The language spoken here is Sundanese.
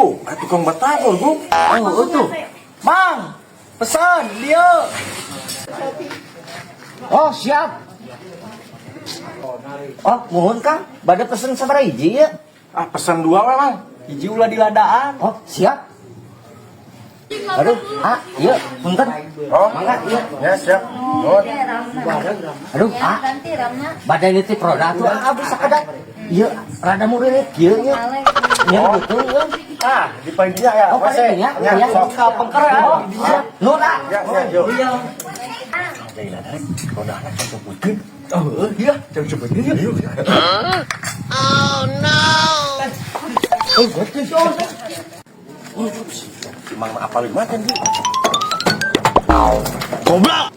Tuh, ada tukang batagor, Bro. Oh, tuh. Mang, pesan dia. Oh, siap. Oh, mohon Kang, bade pesen sabaraha hiji ya? Ah, pesan dua we, Mang. Hiji ulah diladaan. Oh, siap. Aduh, ah, iya, punten. Oh, Mangga, iya. Ya, siap. Nuhun. Aduh, ah, bade nitip roda tuh, ah, bisa kada. Iya, rada murilit kieu nya. Nya betul ya. Ah, di panitia ya. Oh, panitia, Ya, ya. sok. Ka pengker ya. Oh, siap. Nuhun, ah. Ya, siap, yuk. Jai lah, roda anak sebutkeun. Oh, iya, jangan sebutin ya. Oh, gue Si Mang mah apalin makan, Bu. Goblok.